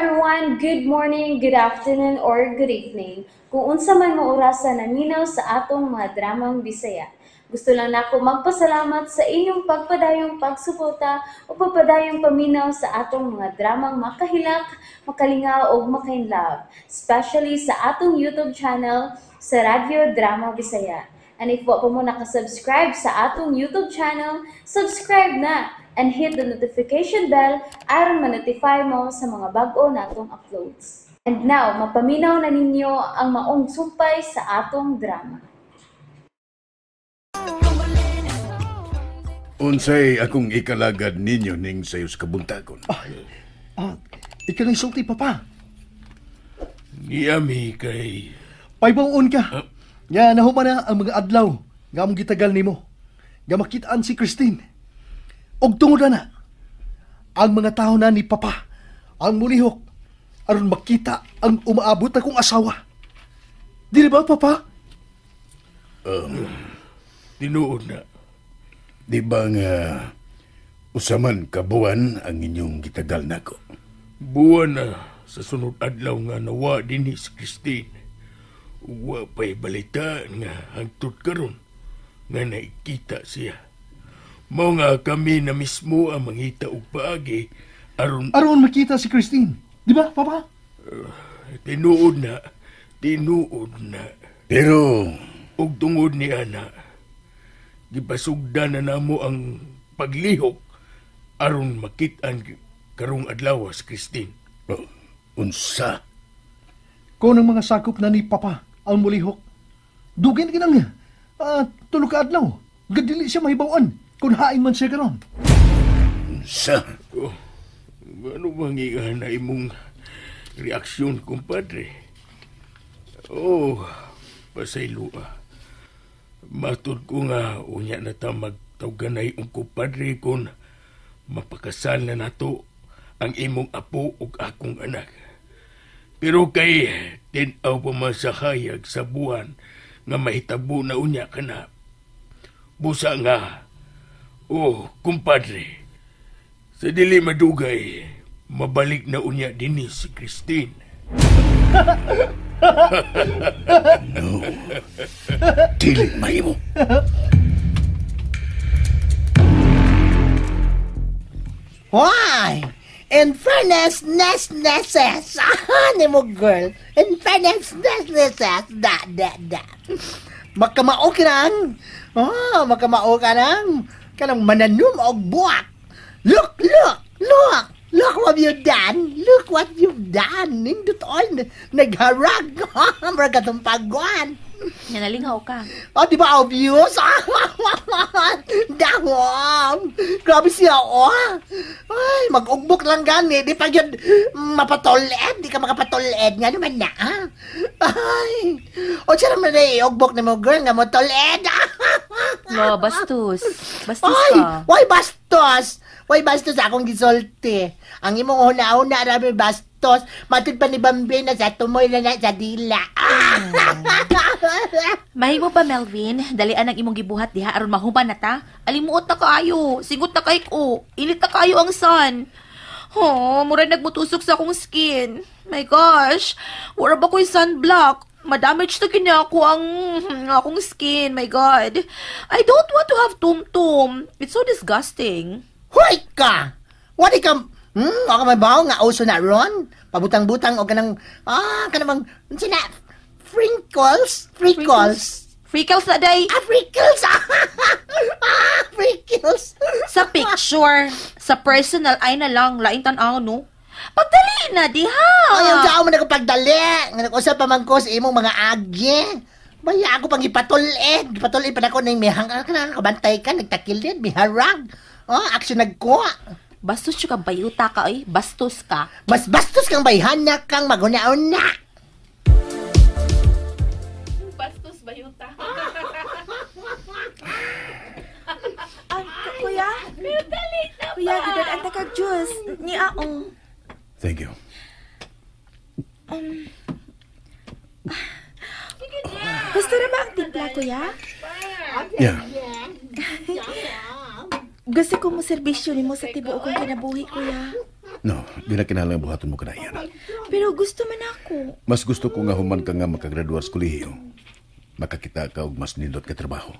Everyone! Good morning, good afternoon, or good evening. Kung unsa man mo orasa naminaw sa atong mga dramang Bisaya. Gusto lang nako magpasalamat sa inyong pagpadayong pagsuporta o pagpadayong paminaw sa atong mga dramang makahilak, makalingaw ug makainlove, especially sa atong YouTube channel sa Radyo Drama Bisaya. And if wa pa mo nakasubscribe sa atong YouTube channel, subscribe na and hit the notification bell aron ma-notify mo sa mga bag-o natong uploads. And now, mapaminaw na ninyo ang maong sumpay sa atong drama. Unsay akong ikalagad ninyo ning sayos kabuntagon? Ikaw nang sulti, Papa. Niami kay... Paybawon ka. Nga nahuman na ang mga adlaw nga among gitagal nimo. Nga makitaan si Christine. Og tungod na ang mga tao na ni Papa ang mulihok aron makita ang umaabot akong asawa. Dili ba, Papa? Tinuod na. Di ba nga usaman ka buwan ang inyong gitagal nako? Buwan na sa sunod adlaw nga nawa dinhi si Christine. Wa pa'y balita nga hangtod karon nga nakikita siya. Mao nga kami na mismo ang mangita og paagi aron aron makita si Christine. Di ba, Papa? Tinuod na. Tinuod na. Pero og tungod ni ana, gipasugdan na namo ang paglihok aron makit-an karong adlaw si Christine. Oh, unsa? Kung ang mga sakop na ni Papa ang mulihok, dugin kinang tulo ka adlaw. Gadili siya mahibawan kung hain man siya karon. Unsa? Oh, ano bang na imong reaksyon, kumpadre? Oh, pasayloa. Matud ko nga unya na ta magtawganay ang kumpadre kung mapakasal na nato ang imong apo ug akong anak. Pero kay tin-aw pa man sa hayag sa buwan nga mahitabo na unya ka na. Busa nga, oh, kumpadre, sa dili madugay, mabalik na unya dinhi si Christine. No. Dili mahimo. Why? In fairness, nes, neses. Ni mo, girl. In fairness, nes, neses. Da, da, da. Makamao ka nang. Oh, makamao ka nang. Kanang mananum og buwak. Look, look, look. Look what you've done. Look what you've done. Nindot all. Nagharag. Mura katong pagwan. Nanalingaw ka. Oh, di ba obvious? Dahom. Grabe siya, oh. Ay, mag-ugbok lang gani. Di pa yun mapatoled. Di ka makapatoled. Nga naman na, ah. Ay. O, siya naman na iugbok na mo, girl, nga mo toled. No, bastos. Bastos ay, ka. Why bastos? Why bastos akong gisulti? Ang imong una-una, rami bastos. Matud pa ni Bambi na sa tumoy na sa dila. Mahimo ba, Melvin? Dalian ang imong gibuhat diha aron mahuman na ta. Alimuot na kaayo. Singot na kay ko. Init na kaayo ang sun. Oh, mura nagmutusok sa akong skin. My gosh. Wala ba ko'y sunblock? Madamage na kini ako ang akong skin. My God. I don't want to have tum-tum. It's so disgusting. Hoy ka! What ka? Ako may bawo nga uso na ron. Pabutang-butang o kanang, kanang, sina, freckles? Freckles? Freckles na day. Ah, freckles! Ah, freckles! Sa picture, sa personal, ay na lang, laing tan-aw, no? Pagdali na, diha! Ay, ang tao mo na ko pagdali. Nga nag-usap pa man ko sa imong mga agi. Baya ako pang ipatulid. Ipatulid pa na ko ng mihang. Kabantay ka, nagtakilid, miharag. Oh, action nagkuha. Bastos ka, bayuta ka, ay. Bastos ka. Mas bastos kang bayhana kang maguna-una. Bastos, bayuta. Kuya? Kuya, gidad ang takag juice. Ni ao. Thank you. Gusto na ba ang timpla, Kuya? Yeah. Gusto ko mo serbisyo nimo sa tibuok kong kinabuhi, Kuya. No, di na kinahanglan buhaton mo kanayan. Pero gusto man ako. Mas gusto ko nga human ka nga makagraduar sa kolehiyo. Makakita ka og mas nindot ka trabaho.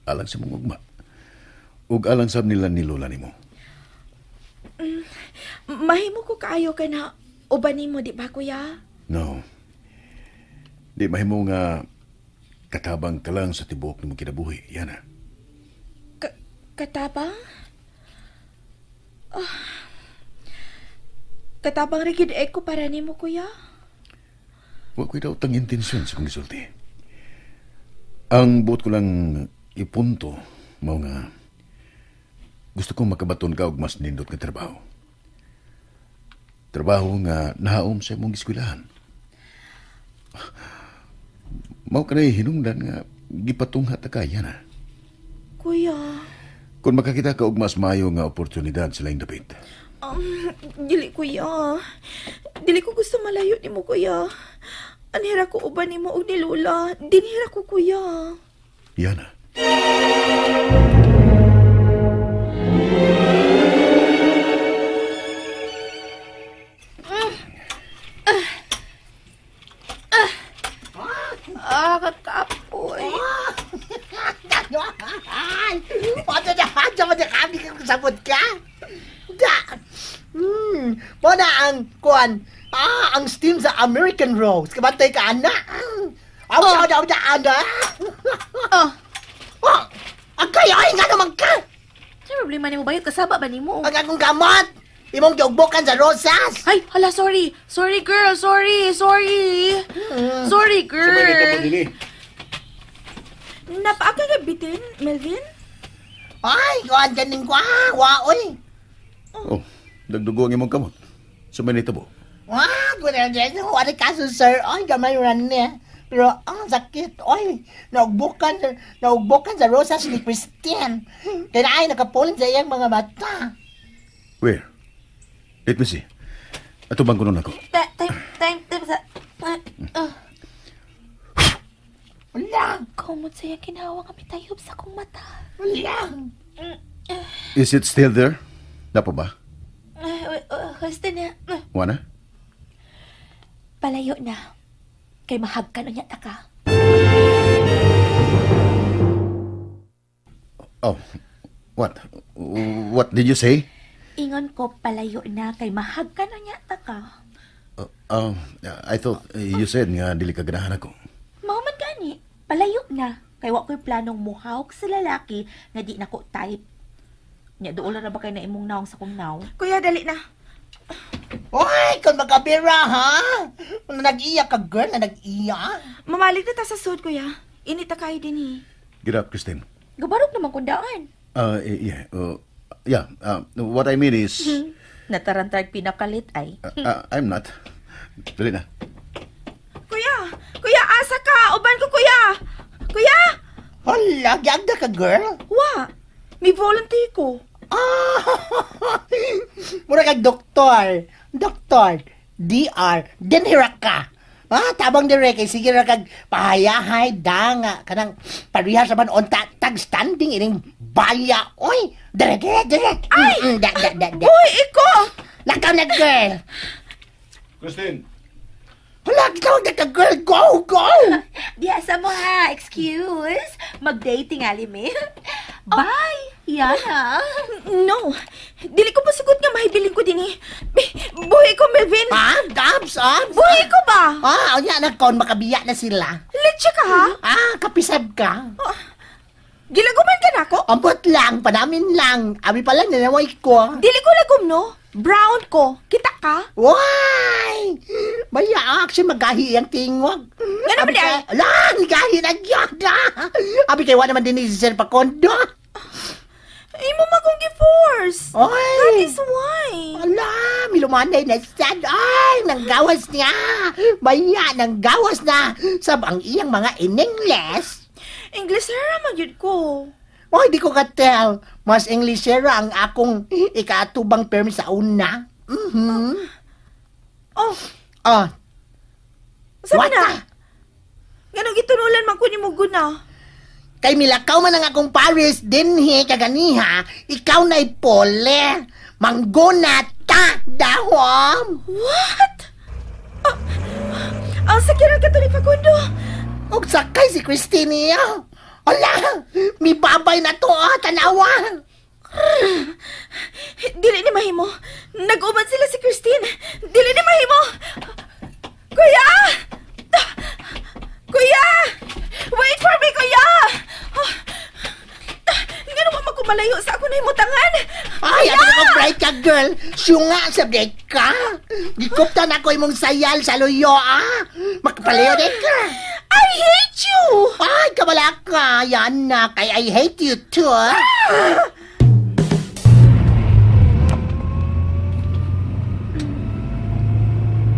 Alang sa mong ugma. Ug alang sab nila ni Lola nimo. Mahimo ko kaayo ka na uban nimo, di ba, kuya? No. Di mahimo nga katabang ka lang sa tibuok nimo kinabuhi. Yan na. Katabang? Katabang ra gyud ko para nimo, kuya. Wa ko'y daotang intensyon sa kong gisulti. Ang buot ko lang ipunto mao nga gusto kong makabaton ka og mas nindot nga trabaho. Trabaho nga nahaom sa imong giskwelahan. Mao kanay hinungdan nga gipatungha ta kaya na. Kuya, Kung makakita ka og mas maayo nga oportunidad sa laing dapit. Dili, kuya. Dili ko gusto malayo nimo, kuya. Anhira ko uban nimo og ni Lola. Dinhira ko, kuya. Yana. Ah, kakapoy. Ay! Paano na hadya mo na kami kang kasabot ka? Da! Mo na ang kuan. Ah, ang steam sa American Rose. Kabantay ka, ana. Aw, aw, aw, ana. Oh, Oh, ang kayo, ay, nga naman ka. sa problema nimo bayot kasaba ba nimo? Ang akong gamot. Imong giugbokan sa rosas. Ay, hala, sorry. Sorry, girl. Sorry, sorry. Sorry, girl. Napaaka nga bitin, Melvin? Ay, kuan ganing ko. Ah, waoy. Oh, dagdugo ang imong kamot. Sa may nitabo. Wah, kuan dyan. Wala kaso, sir. Ay, gamay ran niya. Pero ang sakit, oy, naugbukan sa rosas ni Christian. Kaya ay nakapulin sa iyang mga mata. Where? Let me see. Atubang ko nun ako. Time, time, time sa... Wala, Kumot sa iyang kinawa kami tayob sa akong mata. wala. Is it still there? Napa ba? Gusto na. Wana? Palayo na. Kay mahagkan unya ta ka. Oh, what? What did you say? Ingon ko palayo na kay mahagkan unya ta ka. I thought you said nga dili ka ganahan ako. Mao man gani, palayo na. Kay wa ko'y planong muhawk sa lalaki nga di nako type. Nya duol ra ba kay na imong naong sa kong naw? Kuya, dali na. Oy, kung magkabira, ha? Na nag-iya ka, girl, na nag-iya. Mamalik na ta sa sud, kuya. Init ta kayo din eh. Get up, Christine. Gabarog naman kung daan. Yeah. Yeah. What I mean is, Natarantag pinakalit ay. I'm not. Dali na. Kuya! Kuya, asa ka! Uban ko, kuya! Kuya! Hala, giagda ka, girl. Wa! May volunteer ko. Ah, mura kag doktor. Doktor, DR, dinhira ka. Ah, tabang dire kay sige ra kag pahayahay danga kanang parehas man on tag standing ining baya. Oy, dire dire dire. Ay, da da da. da. Uy, iko! Lakaw na, girl. Christine! Hala, gitawag na ka, girl. Go, go. Diya sa mo ha, excuse. Mag-dating alimi. Bye! Yana. No! Dili ko pasugot nga mahibilin ko din eh. Buhi ko, Melvin! Ah, abs, abs. Buhi ko ba? Ah, unya na kon makabiya na sila. Leche ka ha? Ah, kapisab ka. Gilaguman ka na ako? Ambot lang, panamin lang. Abi pa lang nanaway ko. Dili ko lagom, no? Brown ko. Kita ka? Why? Baya, actually, magahi ang tingwag. Nga naman Abi di ay? Ala, gahi na gyud. Abi kay wa naman din ni Sir Pakondo. Imo man kong gi-force. Oy. That is why. Ala, milumanay na sad. Ay, nanggawas niya. Baya, nanggawas na. Sab ang iyang mga in-English. English era man gyud ko. Oy, di ko katel. Mas Englishera ang akong ikaatubang permi sa una. Mhm. Oh, Oh, sa what na? Ganong gitunulan man ko ni mo guna. Kay milakaw man ang akong Paris dinhi kaganiha, ikaw na ipole. Manggona Ta, dahom. What? Ah, ang sakyanan ka to ni Facundo. Og sakay si Christine niya. Ala, mibabay na to, ah, tanawa. Dili ni mahimo. Nag-uban sila si Christine. Dili ni mahimo. Kuya! Kuya! Wait for me, kuya! Nga naman magkumalayo sa ako na himutangan. Ay, ano ko bright ka, girl. Syunga sa break ka. Gikuptan ako imong sayal sa luyo, ah. Makapalayo din ka. I hate you! Ay, kabala ka. Yan na, kay I hate you too, ah.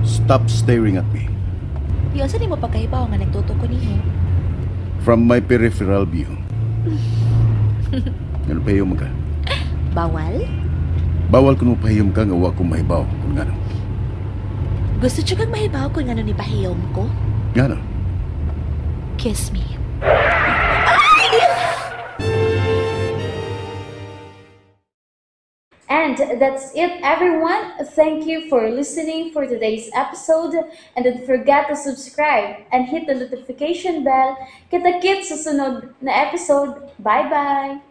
Stop staring at me. Di asa nimo pagkahibaw nga nagtuto ko nimo. From my peripheral view. Ano pahiyom ka? Bawal? Bawal kuno pahiyom ka nga wa ko mahibaw kung ngano. Gusto jud kang mahibaw kung ngano ni pahiyom ko? Ngano? Kiss me. And that's it, everyone. Thank you for listening for today's episode. And don't forget to subscribe and hit the notification bell. Kita-kits sa sunod na episode. Bye-bye!